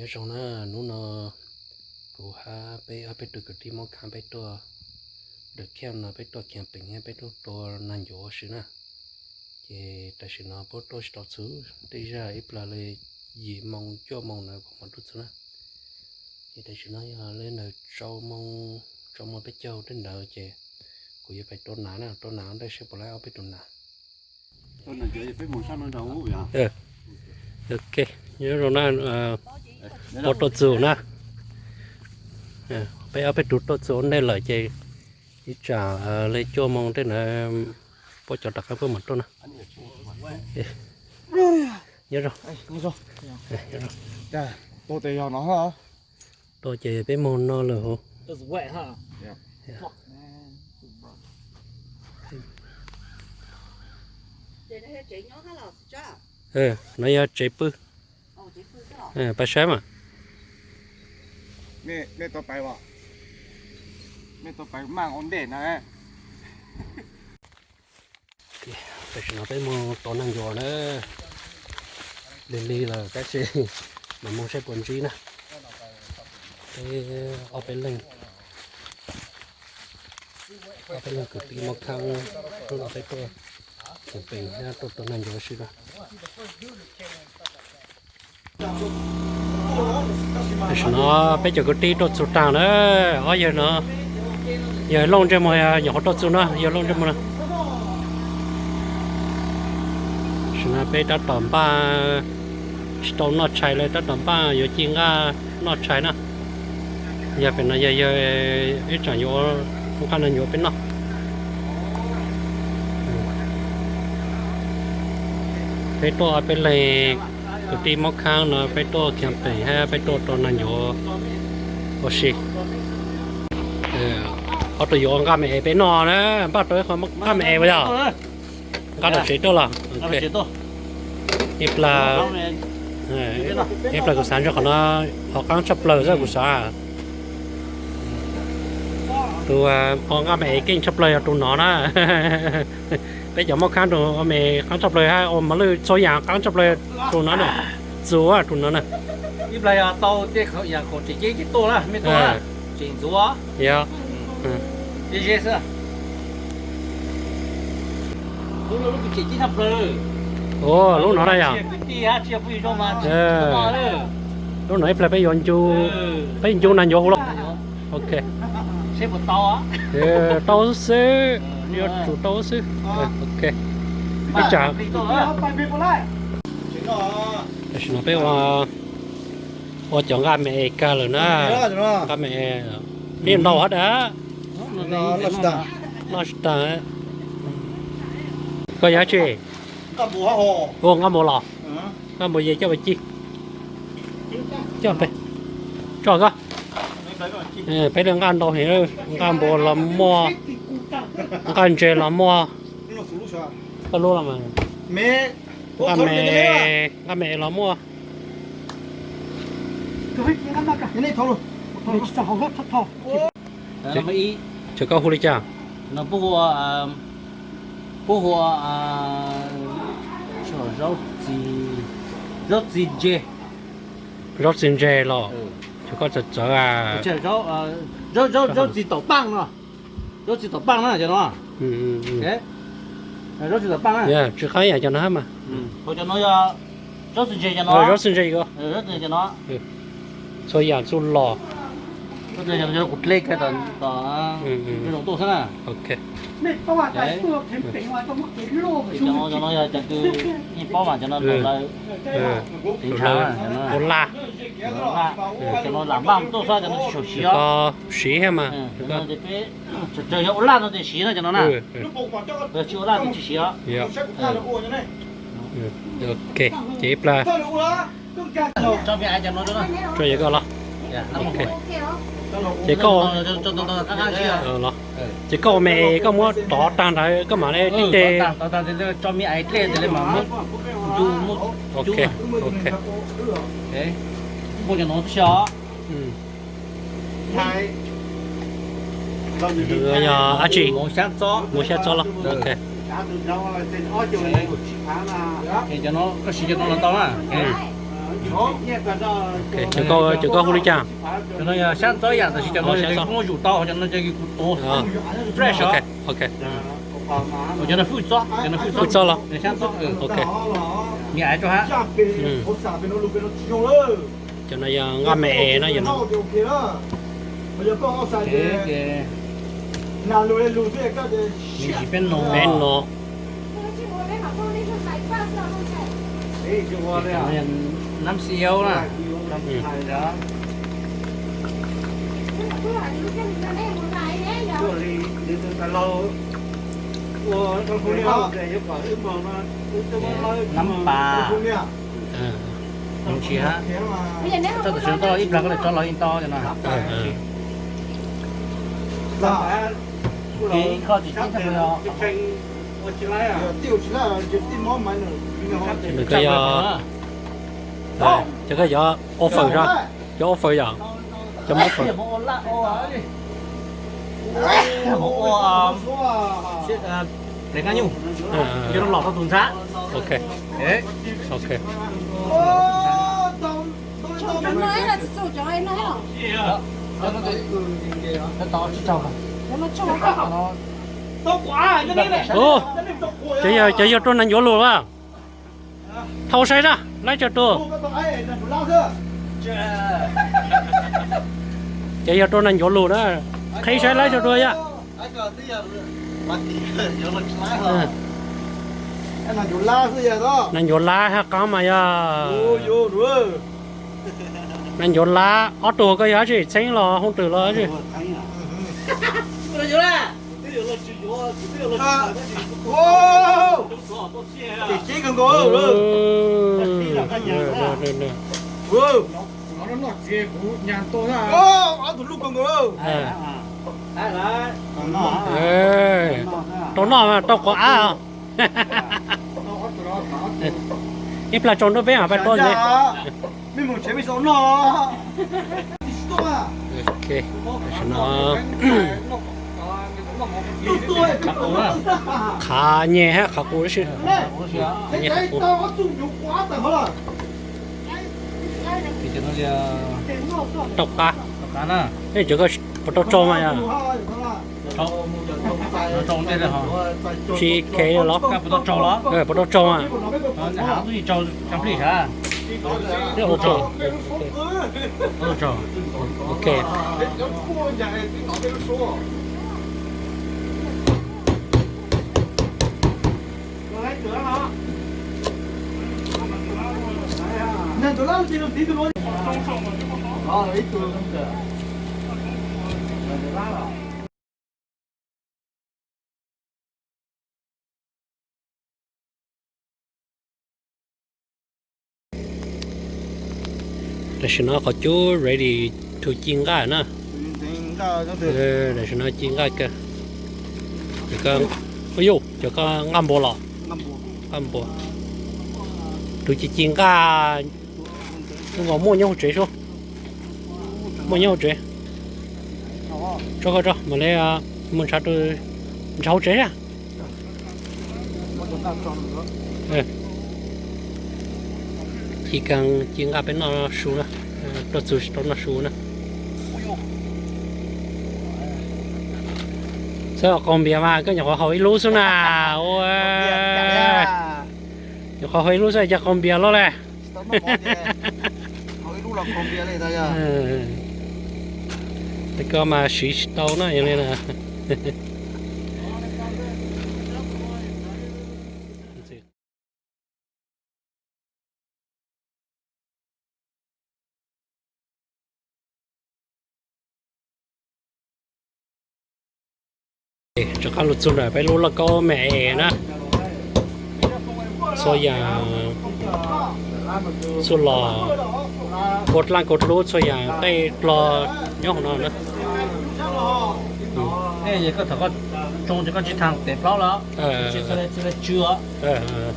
Nyob zoo na, hnub no kuv hab peb ob peb tug kwv tij Hmoob Khab peb tuaj, dawm camp no peb tuaj camping, peb tuaj tua nag ncuav ua si na. Ces tam sim no puab tuaj tsis tau txhua, tej zag ib plag li yim moo cuaj moo na puab mam tuaj txhua na. Ces tam sim no yog li ntawm rau moo, rau moo peb caug tej ntawd ces kuv yuav pais tua nas na, tua nas ua ntej seb puas laib ob peb tug nas. Ok, nyob zoo na, puab tuaj txhua na. Peb ob peb tug tuaj txhua ua ntej lawm ces ib tsam li cuaj moo tej ntawd puab cov rov qab puab mam tuaj na. Nyob zoo. Tua ces peb mus no lawm hauv. No yog tsev pw. Pab saib mas. Tam sim no peb mus tua nag ncuav na. Lig lig lawm tab sis mam mus saib puas ntsib na. Peb ob peb leeg, ob peb leeg kwv tij Hmoob Khab, hnub no peb tuaj camping, tuaj tua nag ncuav si na. Tam sim no peb cov kwv tij tuaj txhua taag na, ob yawg no, yawg Looj ntsej muag nyuam qhuav tuaj txhua na, yawg Looj ntsej muag na. Tam sim no peb tab tom npaj, tsis tau noj tshais li, tab tom npaj yuav ci nqaj noj tshais na. Yog pem no yog yawg ib tsaam yuav nqaj no yuav peb noj. Peb tuaj peb leeg kwv tij Hmoob Khab no peb tuaj camping hab peb tuaj tua nag ncuav ua si. Ob tug yuav nqaj me es peb noj na, npaj tau ib qho nqaj me es puas yog? Nqa tom tsev tuaj los? Ib plag, ib plag kuv xav ntshe qhov no qhov qaab tshaj plawg xwb kuv xav. Tus ua nqaj me es keej tshaj plawg yog tus no na. Peb cov Hmoob Khab tus ua me qaab tshaj plawg hab ua mos lwj txhua yaam qaab tshaj plawg tus no na. Txuas tus no na. Ib plag yog tau tej yaam khoom tseem ceeb tuaj na, mej tuaj na, tseem ntxuav. Yog. Ua lub no na yog. Lub no ib plag peb yuav ncu, peb ncu nag ncuav huv los. Ok. Tau xwb, yuav tsum tau xwb. Ok. Ib tsam. Tam sim no peb ua, ua cov nqaj me es kag lawm na. Nqaj me es, peb ntau hab dam. Noj tsis taag. Koj yog dab tsi? Ua nqaj npua los? Nqaj npua ye coj pais ci. Coj pais. Tso koj. Peb li nqaj ntau heev, nqaj npua los muaj, nqaj ntses los muaj. Koj lub los mas. Nqaj me, nqaj me los muaj. Ces koj hu li cas? Puab hu ua, puab hu ua zaub txiv, zaub txiv ntse. Zaub txiv ntse los? Ces koj txawv txawv. Zaub txiv taum paaj no. Zaub txiv taum paaj na cov no. Zaub txiv taum paaj na. Tsis qab yam cov no mas. Cov no yog zaub txiv ntse cov no. Zaub txiv ntse. Txhua yam txuj lom. Kuv dle kag tom, tom zoo tuaj xwb na. Ok. Cov no yog cov kws yeej paub mas cov no lawv, ua laj, cov no lam npaj tuaj xwb, cov no tsis tshua siv os. Siv mas. Tsuas yog ua laj no ces siv na cov no na. Tsis ua laj ces tsis siv os. Ok, ces ib plag. Tso yog koj los. Ces koj, ces koj ua me koj muab tov taag ntawd koj mam li tib teg. Ok, ok. Yog dab tsi? Muv xyab txob los? Ok. Koj siv cov no los tau na. Cov koj, cov koj hu li cas? Cov no yog sab txob yam, tab sis cov no yog kuv muab zum tau, cov no ces kuv tuav fresh os. Ok. Cov no hwj txob, cov no hwj txob los? Ok. Nws aiv rau hab. Cov no yog nqaj me es no yog no. Peb no. Nab xi au na. Nab pas. Tsis hab, tso tam sim no ib plag koj li tso los yeej tau no. Ib qho tsis tib. Nws koj yog, cov koj yog offer, cov offer yom, cov mov offer. Peb no los tau tus ntxhab. Ok. Ok. Ub, cov yog, cov yog rau neeg ncuav lus a. Thau saib sab laib tsawg tus. Cov yog rau neeg ncuav lus na. Qhib saib laib tsawg tus yom. Neeg ncuav lab hab qab mas yog. Neeg ncuav lab ob tug koj yog dab tsi, txheeb los hooj twm los dab tsi? Tau noj mas tau quav ab. Ib plag tsaus ntuj peb mam pab tuaj ntxiv. Ok, tam sim no qhav nyeg hab qhav qus tab sis. Tau qab. Cov koj puas tau tsaug mas yog? Tsis khev los? Puas tau tsaug mas? Ok. Tam sim no qhov cub ready to ci nqaj na. Tam sim no ci nqaj kawg. Cov koj nqaj npua los? Nqaj npua. Tus ci ci nqaj. Muaj nyob hauv tsev sub. Muaj nyob hauv tsev. Tso koj tso mam li mus ntshav, ntshav hauv tsev a. Ci nqaj, ci nqaj peb noj su na. Tuaj txug tsis tau noj su na. Txhob qaug npias mas koj nyuam qhuav haus ib lub xwb na. Nyuam qhuav haus ib lub xwb cas qaug npias loj le. Koj mas siv tsis tau na yog li na. Rov qab los txug ntawm peb lub lauj kaub me es na. Txhua yam, txhua los, kua dlaaj kua dlub, txhua yam nqaij dlog nyob hauv no na. Koj thaum koj tsoo ces koj tsis thaam tes plaub lawm, tsis txhua le tsw os.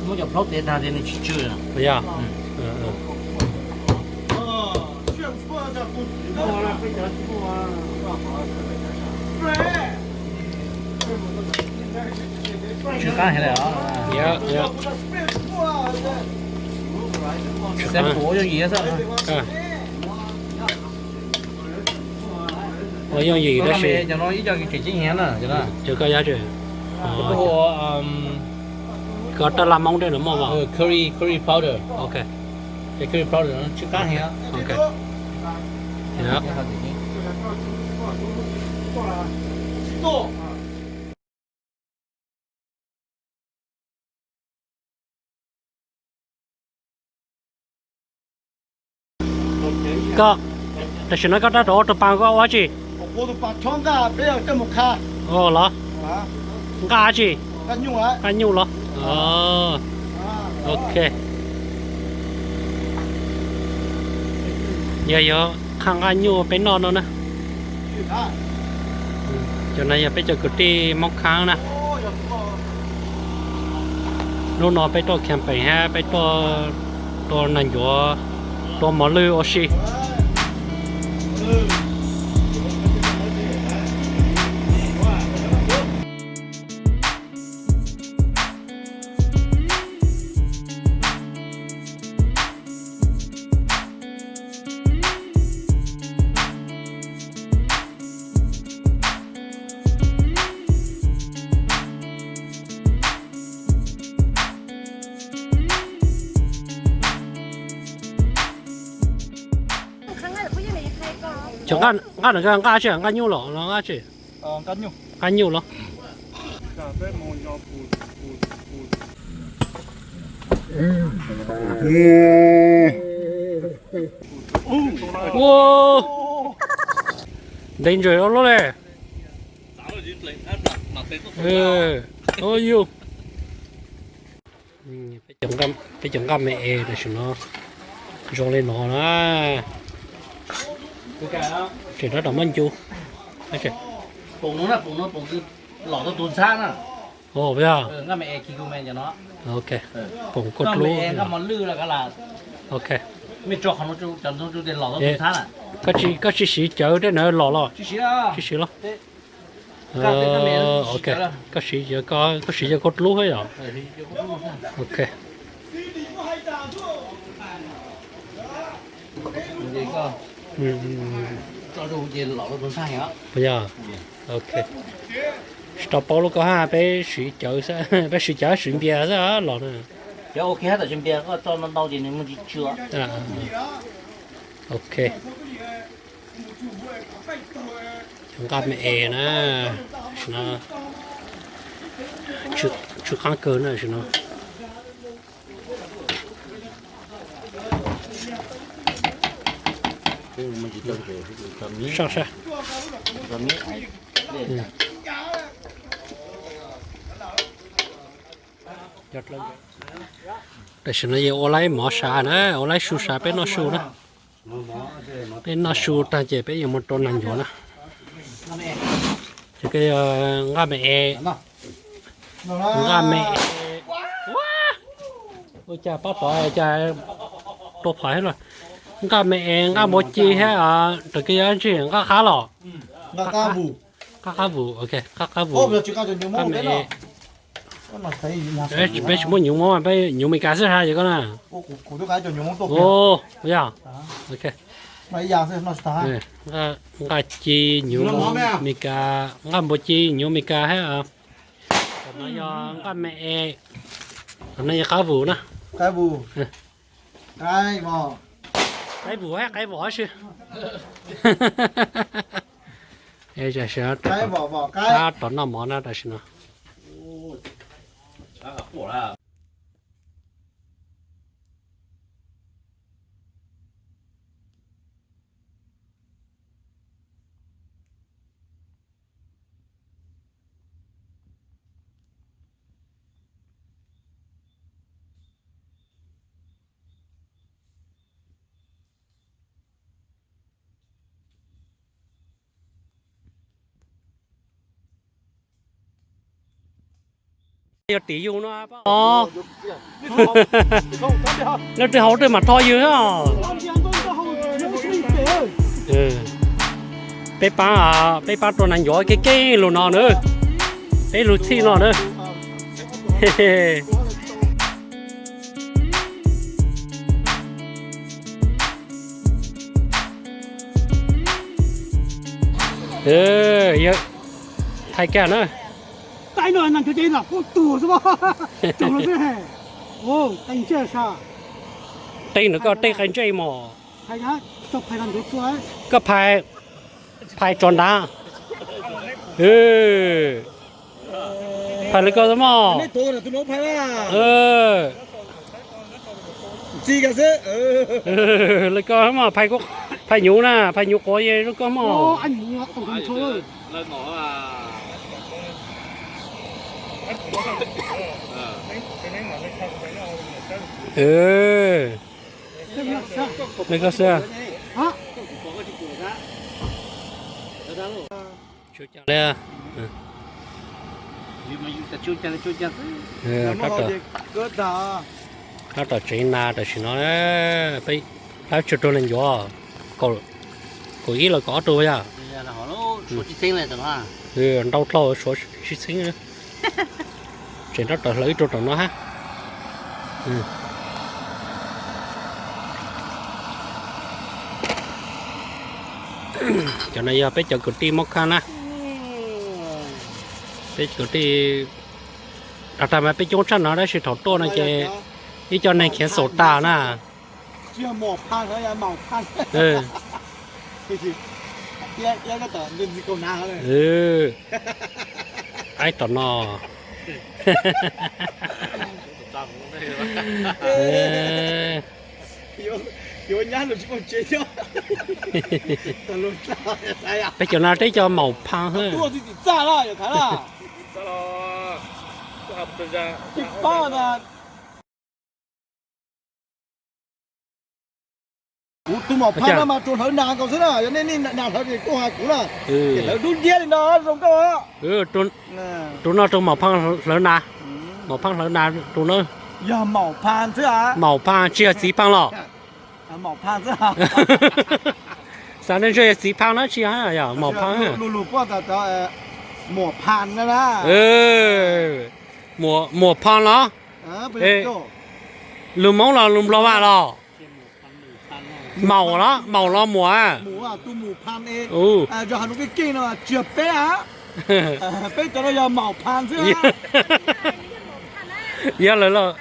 Muab cov plaub tes tag ces nws tsis tsw. Yog. Tsis qab heev li os. Tsis qab. Ua yooj yim tab sis. Cov koj yab tsis. Koj taj laj Hmoob tej no muaj mas. Curry, curry powder. Ok. Curry powder tsis qab heev. Ok. Koj, tam sim no koj rov rau ua tus pas koj ua dab tsi? Los? Nqa tsi? Nqa nyuj los? Ok. Yog yuav qha nqa nyuj peb noj no na. Cov no yog peb cov kwv tij Hmoob Khaab na. Hnub no peb tuaj camping hab peb tuaj tua nag ncuav, tua mos lwj ua si. Cov nqa, nqa tsi, nqa nyuj los nqa tsi? Nqa nyuj los? Danger loj loj le. Peb cov nqa me es tam sim no zoo li no na. Tseem rov tom muab ncu. Ov, yog. Ok. Poom kua dlub. Ok. Koj tsis siv cawv tej no los los? Tsis siv los? Ok. Koj siv cawv, koj siv cawv kua dlub thiab yom? Ok. Puas yog? Ok. Tsis tau paub lub koj hab, peb siv cawv xwb, peb siv cawv siv npias xwb los na. Ok. Cov nqa me es na, tam sim no tsw qaab kawg na tam sim no. Sab sab. Tam sim no yog ua laib mov sas na, ua laib su sas peb noj su na. Peb noj su tag ces peb yuav mus rau nag ncuav na. Ces koj yog nqa me es, nqa me es, ua cas pab tod cas tua phom thiab los. Nqa me es, nqa npua ci thiab, raws koj yog dab tsi, nqa qab los? Qab qab vus, ok, qab qab vus. Nqa me es. Peb tsis muaj nyuv Hmoob, peb nyuv Meskas xwb hab ces koj na. Yog. Ok. Nqa ci nyuv Meskas, nqa npua ci nyuv Meskas hab. Qhov no yog nqa me es, qhov no yog qab vus na. Qaib vus hab qaib vos si. Tab tom noj mov na tam sim no. Yog tim yus no. Leej twg haus twg mam rho yus. Peb paab, peb paab rua nag ncuav kev keeb lug no na. Peb lug txhij no na. Yog phais kiag na. Teeb no nag ntshe ces los kuj tuag xwb, tuag los xwb he. Teeb ntshe sa. Teeb no koj teeb qe ntsej mos. Koj phais, phais tso nrad. Phais li koj xwb mos. Li koj mos, phais nyuv na, phais nyuv quav zoo koj mos. Li koj xwb. Rab tom tsev nas tam sim no peb hlab tsawg rau neeg ncuav, kaum ib los kaum ob rau yog. Ntau dlhau suav tsis txheeb. Tseem rab tom hlawv ib rau tom no hab. Cov no yog peb cov kwv tij Mob Khab na. Peb kwv tij, tag tag mas peb coob tshaj no tab sis thaum tuaj no ces ib co neeg khiav xaum tag na. Aib tom no. Peb cov no teb cov maum phaj. Kuv tus maum phaj no mas tsuas hlawv nas nkaus xwb na, yog nej nej nas hlawv ces kuj hais kuv na. Ces hlawv dub nciab li no zoo nkauj. Tus no rau maum phaj hlawv nas. Maum phaj hlawv nas tus no. Yog maum phaj xwb. Maum phaj tsis yog txiv phaj los? Xav nej ntshai yog txiv phaj na tsis yog, yog maum phaj. Lus lus puab tas cov muam phaj na. Muam phaj los? Lus Hmoob los lus Nplog vaj los? Maum los, maum los muam. Yog lawm los.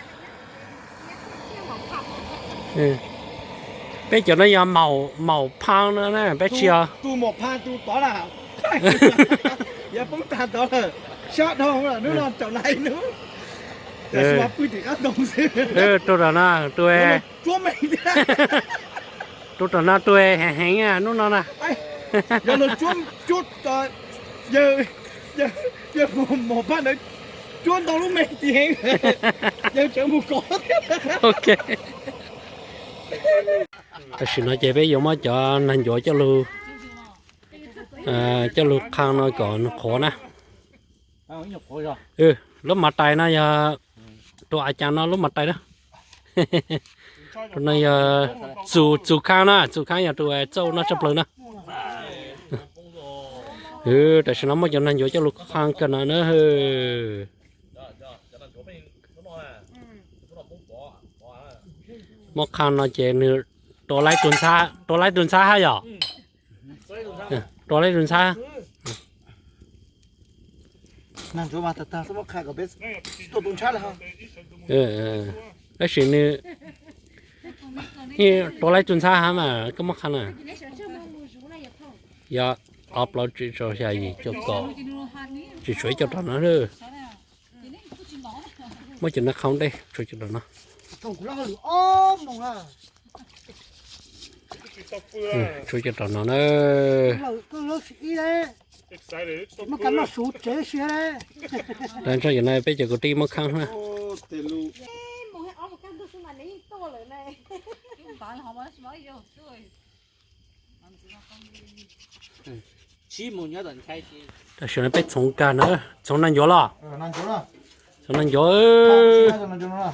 Peb cov no yog maum phaj no na, peb tsis yog. Rau rau no, rau rau no rau heev heev hnub no na. Cuab ntau lub me ti heev, yawg tseem mus kov thiab. Ok. Tam sim no ces peb yuav muab cov nag ncuav coj lug, coj lug qha no kom nws qhuav na. Lub mas tais no yog, rau a cas no lub mas tais na. Rau no yog txus khaab na, txus khaab yog rau txauj noj tshaj plaws na. Tam sim no muab cov nag ncuav coj lug qha kawg no na. Muab qha no ces nws rau laib tug ntxhab, rau laib tug ntxhab hab yom? Rau laib tug ntxhab. Tab sis nws rau laib tug ntxhab hab mas koj muab qha na. Yog ob plaub tsib rau xya yim cuaj kaum, tsis tshuav ib co rau no. Muab cov no qha ntej, tshuav cov rau no. Tshuav cov rau no na. Ntawd ntshai yog no peb cov kwv tij muab khaab na. Tam sim no peb txhoov kag na, txhoov nag ncuav los? Txhoov nag ncuav.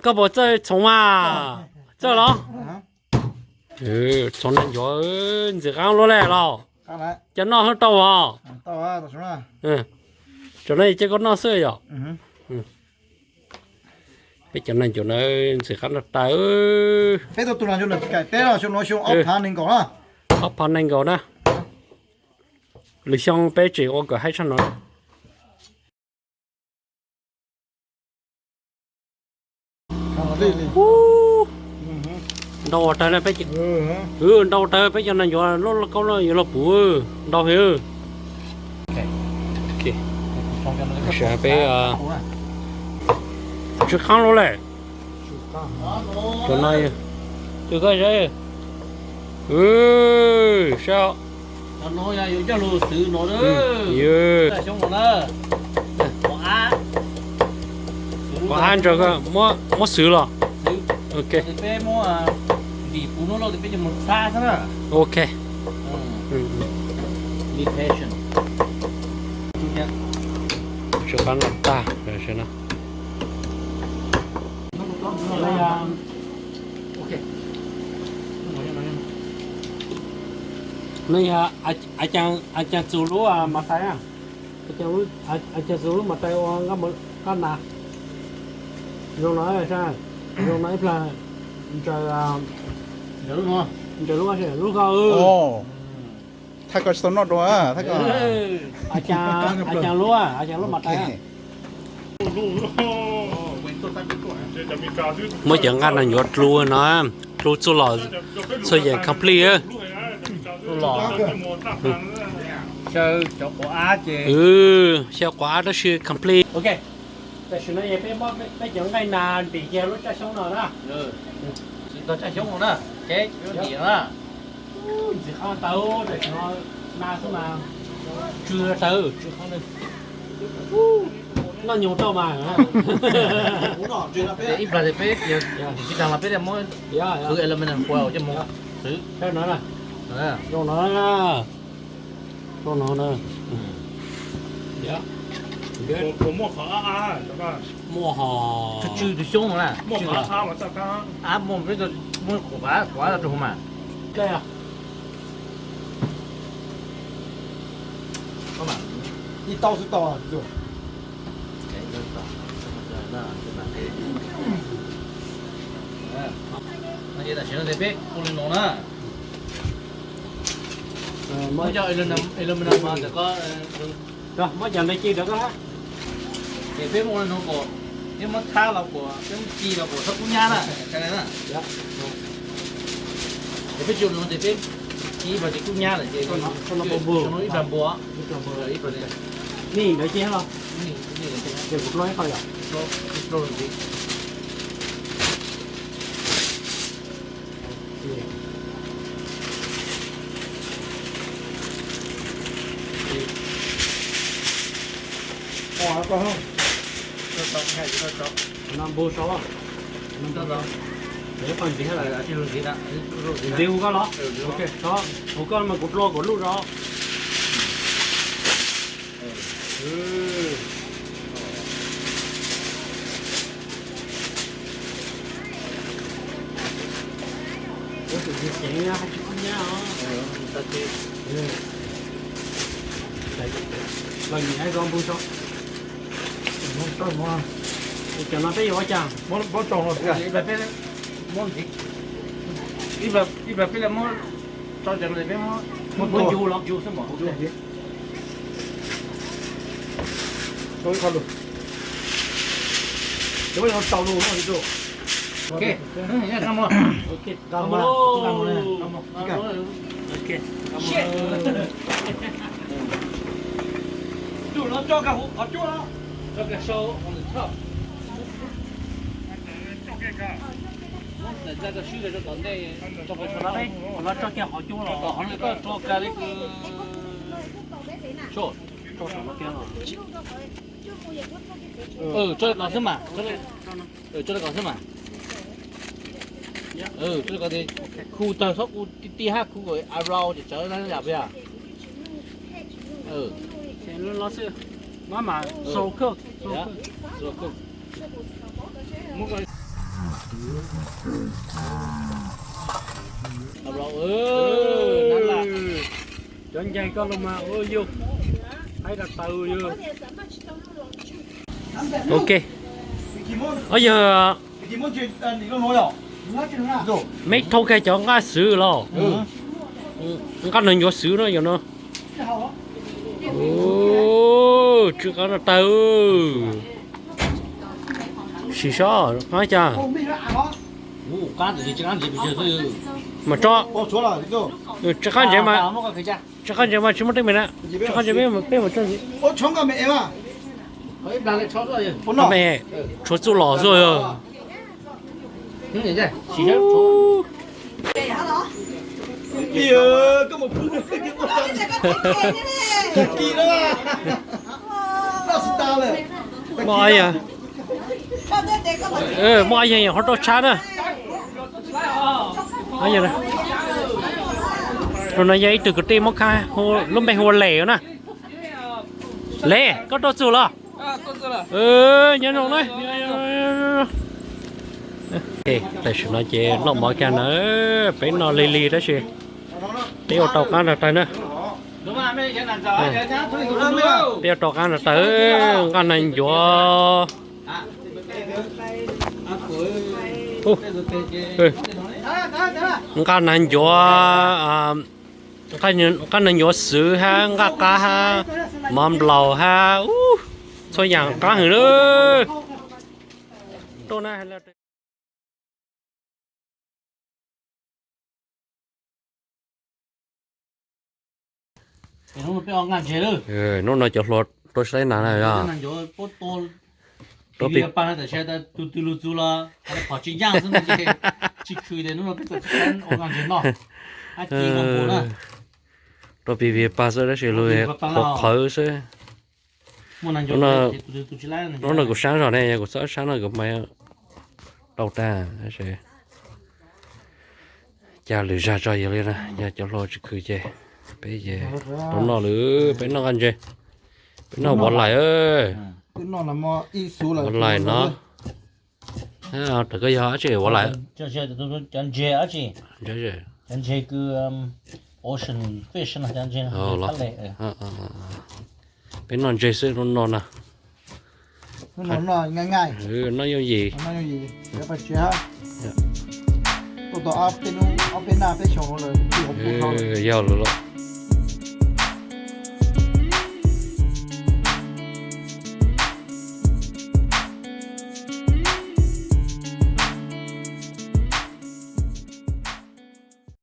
Koj puas txawj txhoov mas? Txawj los? Txhoov nag ncuav ntxim qab luaj le los? Cov noj hab tau os? Tam no ces koj noj xwb yom? Peb cov neeg ncuav na, ntxim qab noj tas. Peb tau tus nas ncuav na, teb xyoo no xyoo ob phav nees nkaum na. Ob phav nees nkaum na. Lwm xyoo peb tseem ua kom haib tshaj no. Ntau tawg na peb, ntau tawg peb cov neeg ncuav loj loj kaub no yuav los puv ntau heev. Peb tsw qab lub lawm. Cov no, cov ko saib. Saib, cov no yog yuav coj lug xwv no, xyoob no na. Qos av ntsaws, muab xwv los. Ok. Peb muab ntim puv hnub lauj, peb coj mus txhab xwb na. Ok. Tsw qab no tag no. No yog a caag txus lub mas tais na. A caag txus lub mas tais ua nqaj nas. Zoo no, zoo no ib plag. Ntsaws, ntsaws lub, lub ko. Thaj ko tsis tau noj dua. A caag lub, a caag lub mas tais. Muab cov nqaj nas ncuav dlu no, dlu txuj lom, txhua yam complete. Xyaw quav ab tab sis complete. Tam sim no peb cov nqaij nas ntim kiag lub tsaj xyoob no na. Txhua tsaj xyoob no na, ces ntim na. Ntxim qab tau, tam sim no nas xwb mas tsw tawv, tsw qab. Noj nyoos tau mas. Ib plag peb tsis tag los peb muab khwv aluminum foil coj mus xwv. Zoo no, zoo no na. Muaj ho, tsw tus xyoob no na. Ab muaj, muaj quav, quav rau hauv mas. Ib tau xwb tau. Tam sim no peb ua li no na. Muab cov aluminum, aluminum mas tam ko, muab cov ntawd ci rau koj. Ces peb muab ua li no kom, peb muab txhab los kom, peb muab ci los kom txhob kub nyab na. Ces peb tsis ua li no ces peb ci ib plag ces kub nyab lawm ces ib plag npua, ib plag npua, ib plag. Nij ntawd ci los? Ces kuv plob ib qho yom. No npau saud, ntxiv hu koj los? Ok, hu koj mas kuv dlua kuv luj zog. Kuv tus ceev ceev hais tsis kub nyab os. Los nyiam zoo npau saud. Cov no peb yuav ua cas? Ib plag peb le muab tso cov no peb muab, muab ncu los ncu xwb mas. Ok. Tus no tso kiag hauv qhov cub no. Tso kiag sau on the top. Muab ntawm ntxa rau swb rau tom ntej, tso kiag sau no, los tso kiag qhov cub los. Tom qhov no koj tso kiag li. Tso, tso saum no kiag los. Tso li ko xwb mas. Tso li ko xwb mas. Tso li ko, khu tawg txhob khu ti ti hab, khu kom around ces tsawv na yom, puas yog? Mab mas slow cook, slow cook. Cov ncaig koj los mas ua yug, haib rau taw yug. Ok. Ob yog Meb thauj kiag cov nqaj xwb los? Nqaj nees ncuav xwb no yog no. Tsw qab no tawg. Sim sob qab cas. Mas tso. Tsw qab ntsev mas, tsw qab ntsev mas tsis muaj teeb meem na. Tsw qab ntsev peb mus tso ntxiv. Tshuav txuj los xwb. Muaj, muaj ab yeeg hov rau tshab na. Tus no yog ib tug kwv tij Hmoob Khab, lub npe hu ua Lem na. Lem, koj tuaj txug los? Nyob zoo na. Tam sim no ces noj mov kiag na, peb noj lig lig tab sis peb ua rau qab nrog tawg na. Peb ua rau qab nrog tawg, nqaj nees ncuav. Nqaj nees ncuav, nqaj nees ncuav xwb hab nqaj qab hab mov nplaum hab, ub, txhua yam qab heev lawm. Hnub no cov hluas rau sib laib nas na yog. Rau pis pis pas xwb tab sis lug qhuav qhawv xwb. Hnub no kuv sab zog ne, yog kuv txhob sab no kuv mas tau tag. Cas lwm zag tso yog li na, yog cov hluas tsis khwv ces peb ces tau noj lawm, peb noj nqaj ntses, peb noj ua lais, ua lais no. Tam koj yog dab tsi ua lais? Peb noj ntses xwb hnub no na. Noj yooj yim. Yog lawm los.